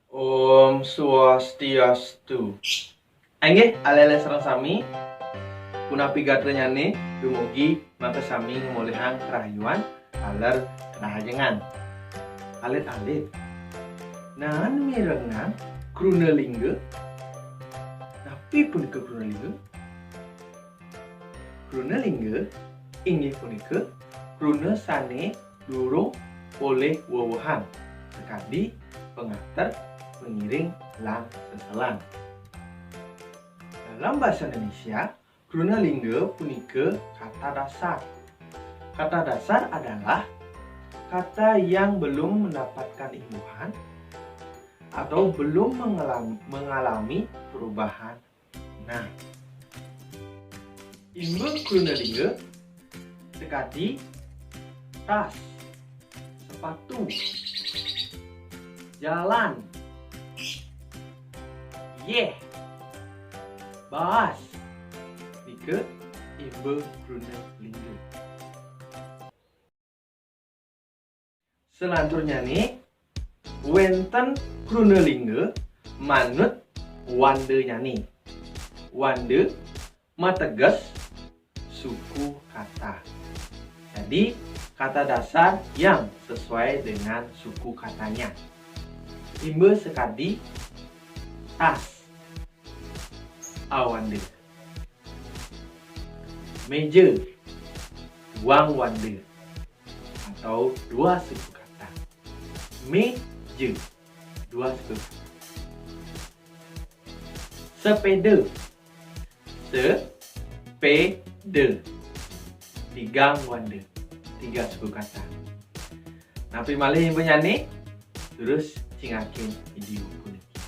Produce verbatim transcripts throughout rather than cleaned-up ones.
Om Swastiastu. Inggih, alit-alit sareng sami, punapi gatrané? Dumugi mangda sami ngamolihang karahayuan taler karahajengan. Alit-alit, napi mirengang kruna lingga? Napi punika kruna lingga? Kruna lingga inggih punika kruna sané durung polih wewehan, sakadi pangater, pangiring, lan seselan. Dalam bahasa Indonesia, kruna lingga punika kata dasar. Kata dasar adalah kata yang belum mendapatkan imbuhan atau belum mengalam-, mengalami perubahan. Nah, imba kruna lingga sakadi tas, sepatu, jalan, yéh, baas, nika imba kruna lingga. Salanturnyané, wénten kruna lingga manut wandanyané. Wanda mateges suku kata. Jadi, kata dasar yang sesuai dengan suku katanya. Imba sakadi tas, awanda. Méja, duang wanda atau dua suku kata. Méja, dua suku kata. Sepéda, sepéda, tigang wanda, tiga suku kata. Napi malih imbanyané? Terus cingakin video puniki.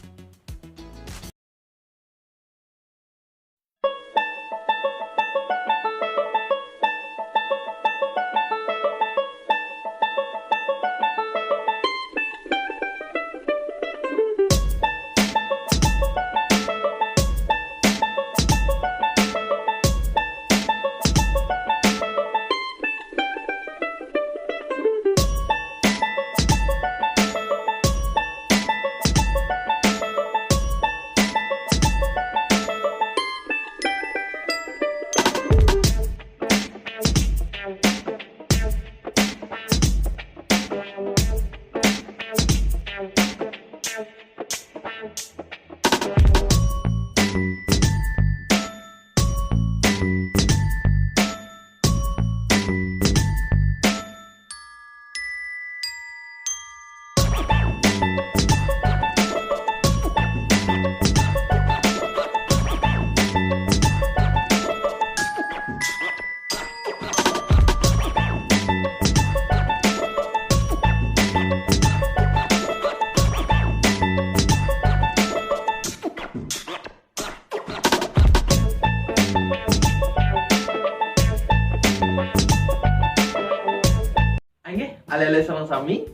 Inggih, alit-alit sareng sami,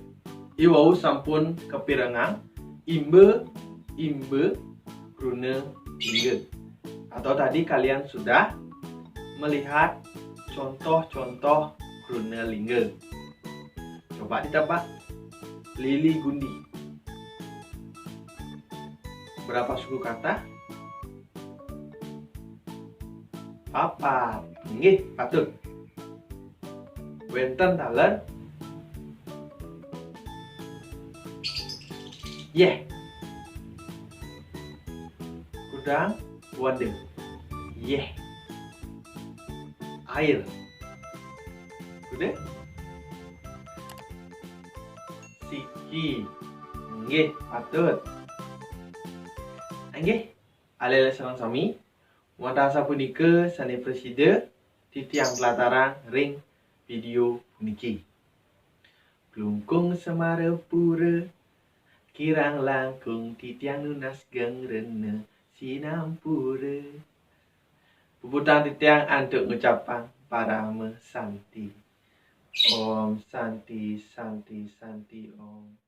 iwau sampun kapirengang imba-imba kruna lingga. Atau tadi kalian sudah melihat contoh-contoh kruna lingga. Coba ditebak, lili gundi. Berapa suku kata? Papat. Inggih, patut. Wénten taler yéh. Kudang wanda. Yéh. Air. Kuda? Siki. Inggih, patut. Inggih, alit-alit sareng sami, wantah sapunika sané prasida titiang tlatarang ring video puniki. Klungkung Semarapura, kirang langkung titiang nunas geng rena sinampura. Puputang titiang antuk ngucapang parama santi. Om Santi, Santi, Santi, Om.